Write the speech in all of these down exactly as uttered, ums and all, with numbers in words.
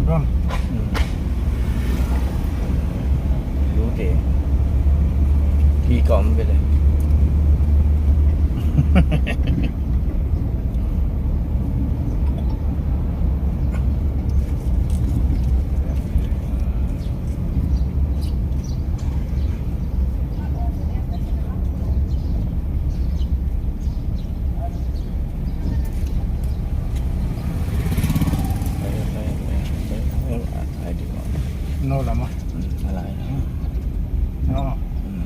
Ron. Hmm. Lute. Hi kom bele. No lama. Hmm, ala, ala. No. Hmm.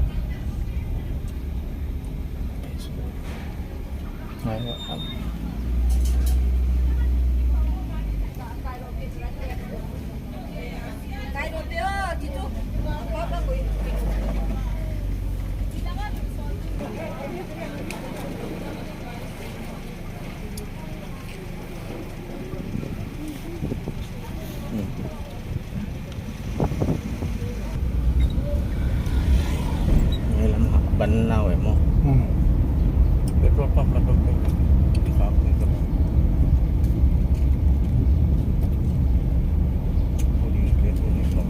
Hmm. Ngai lam ha, ban nau e mo. Hmm. Petrol pump la pump. Ka pump ka. Police ke police la.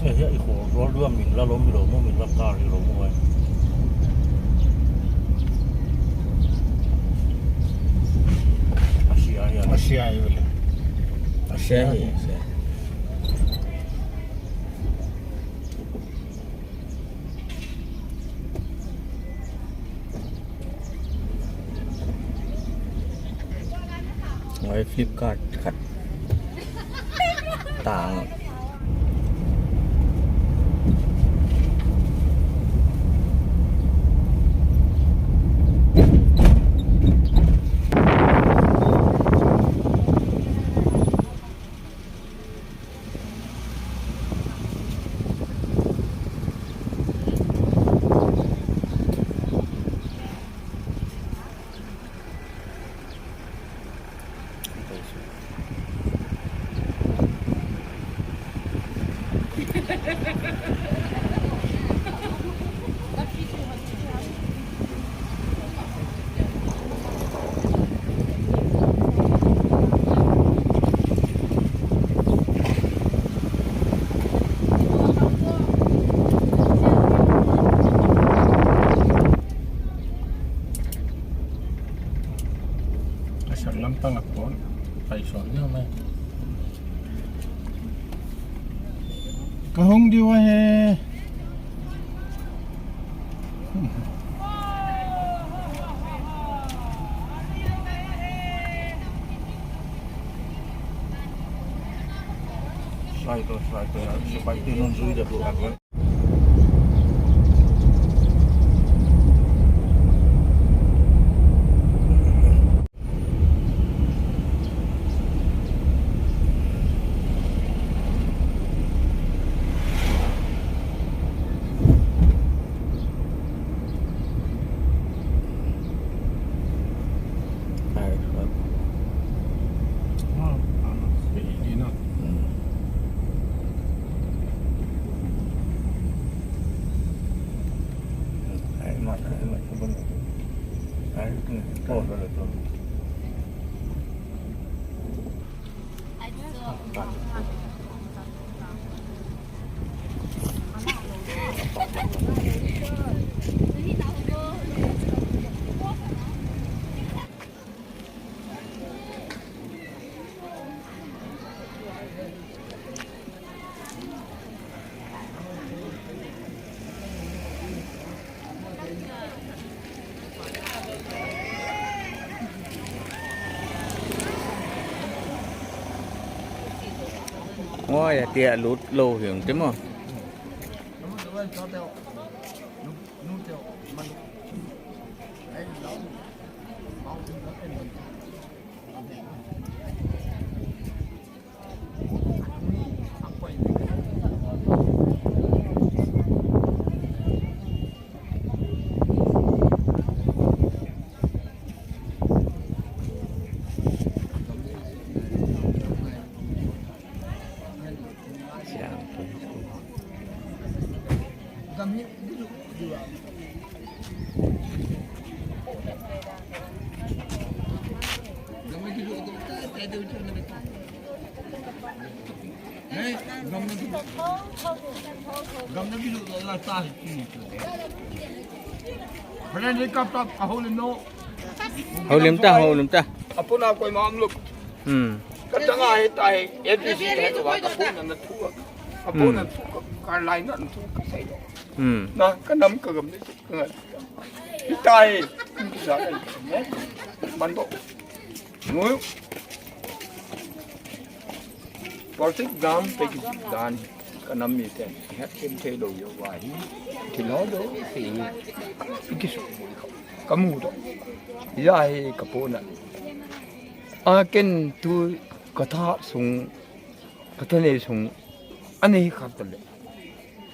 Eh, ya, i kho, rol dua min la lom, lo mo, min la kar, lo mo, eh. Asia, ya. Asia, ya, le. Asia, ya. Ngai Flipkart khat. Tang. Asal lampang apon, pai son niya mai. Kahung diu ahi. Sai to, sai to, ya, sepai te non zui da tu. Tia lut lou hiong te mo. Houlim ta, houlim ta. Apuna koi ma um luk. Hmm. Ka tanga hi ta hi, A B C hi ta wa ka puna na thu. Ka puna thu ka, ka lai na thu ka sai lo. Hmm. Na ka nam ka gam ni ka ngai. Hi ta hi. Ka sa ka ni. Man bo. Ngui. Project dam pe ki dan ka nam mi ten. Hat kin thei lo yo wa hi. Ki lo do hi. Ki su. Ka mu to. Ya hi ka puna. A ken tu ka tha sung, ka tha nei sung, a nei khat le.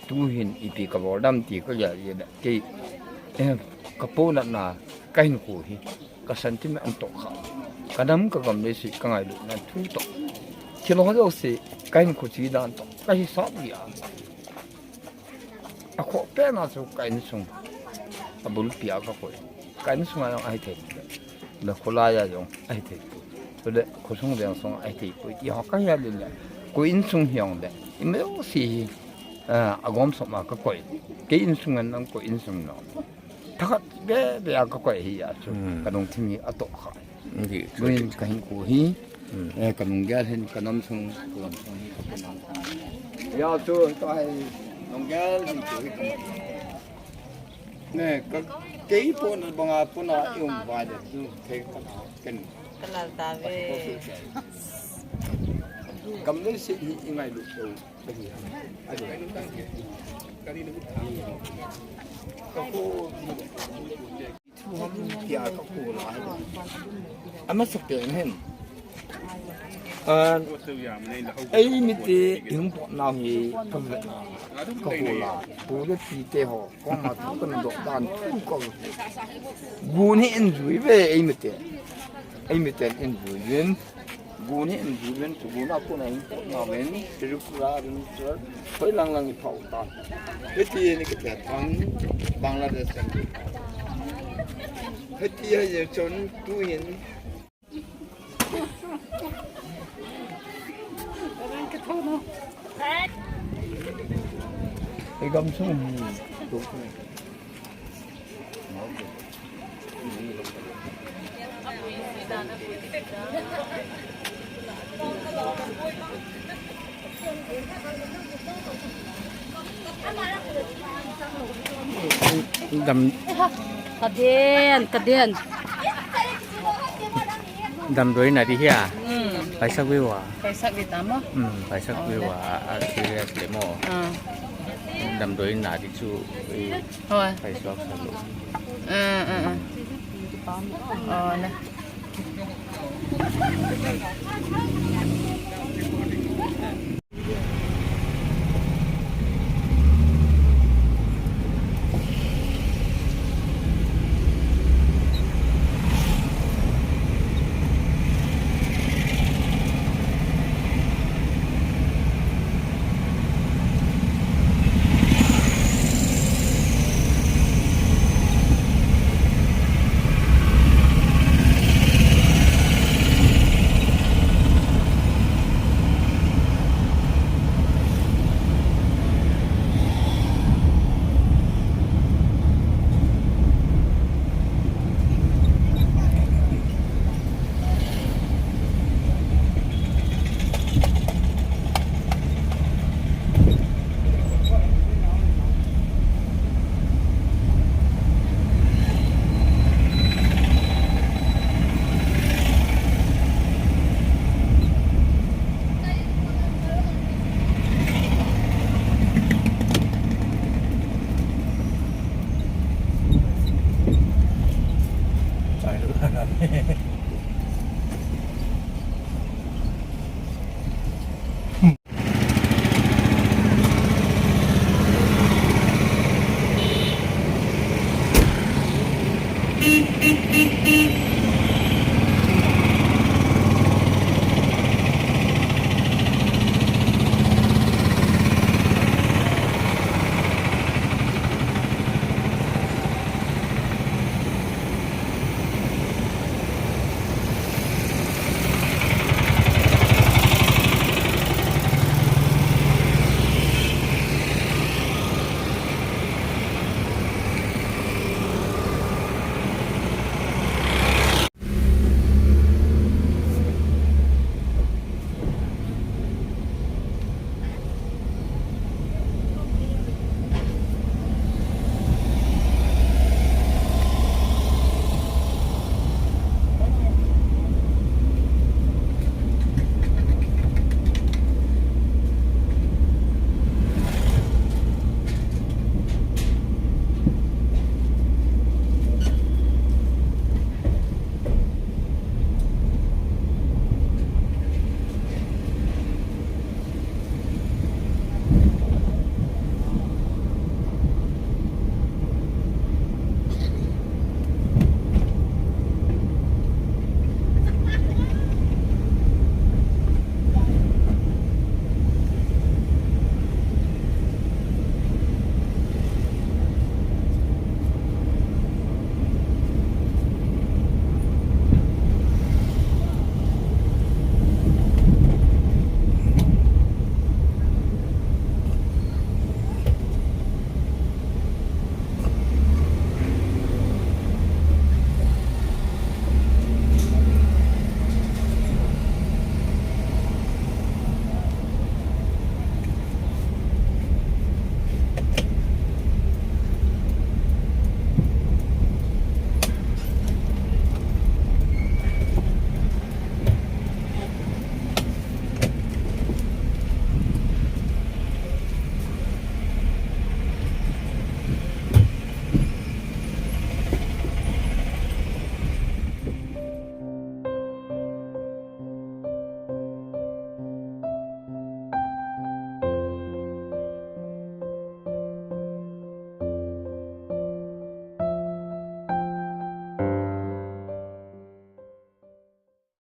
Tu hin ipi ka bol dam ti ka ya ye da. Kei, eh, ka puna na, ka hinkho hi, ka sentiment an to kha. Ka nam ka gam le si ka ngailu na thu to. Thil ho jouse, ka hinkho chi dan to, ka hisap ya. A kho pe na chu ka insung. A bulpi a ka koi. Ka insung a jong ahi thei. Le kholai a jong ahi thei. Chule khosung veng sung ahi thei. Koi ti ho ka hia le le. Koi insung hiong le. I me o si hi. A, a gom som a ka koi. Kei insung an ang koi insung no. Thakat be be a ka koi hi a chu. Hmm. Ka nung thim hi a to kha. Ngi, Luin ka hinkho hi, hmm, eh, ka nunggel hin ka nam sung, ka nam sung hi ka nam sung. Ya chu, ka hi nunggel hinkho hi ka nam. Ne, ka kei pona banga pona i um vai le chu, thei ka na, ken. Ka lal ta ve. Gam le si hi i ngailu. Ka ko. Thu hom tia ka ko la. Ama sa pen hen. An, ei mite i hung pot nau hi ka vet na. Ka ko la. Pu le pi te ho. Ko ma thu ka na dok dan thu ko. Gun hi in jui ve ei mite. Ei mite in jui ven. Gun hi in jui ven, chu gun a puna in pot na ven, Tripura ven, chu hoi lang lang i phau ta. Hiti ni ka tia thang, Bangladesh kan. Hiti ha ye chon tu hin. Ei gam sung hi, tu. Dam. Ka den, ka den. Damdoi na di hia. Hmm. Paisak ve wa. Paisak ve ta mo? Hmm, paisak ve wa. A, a, serious le mo. Ah. Damdoi na di chu, eh, hoi. Paisak sa lo. Ah, ah, ah. Oh, na.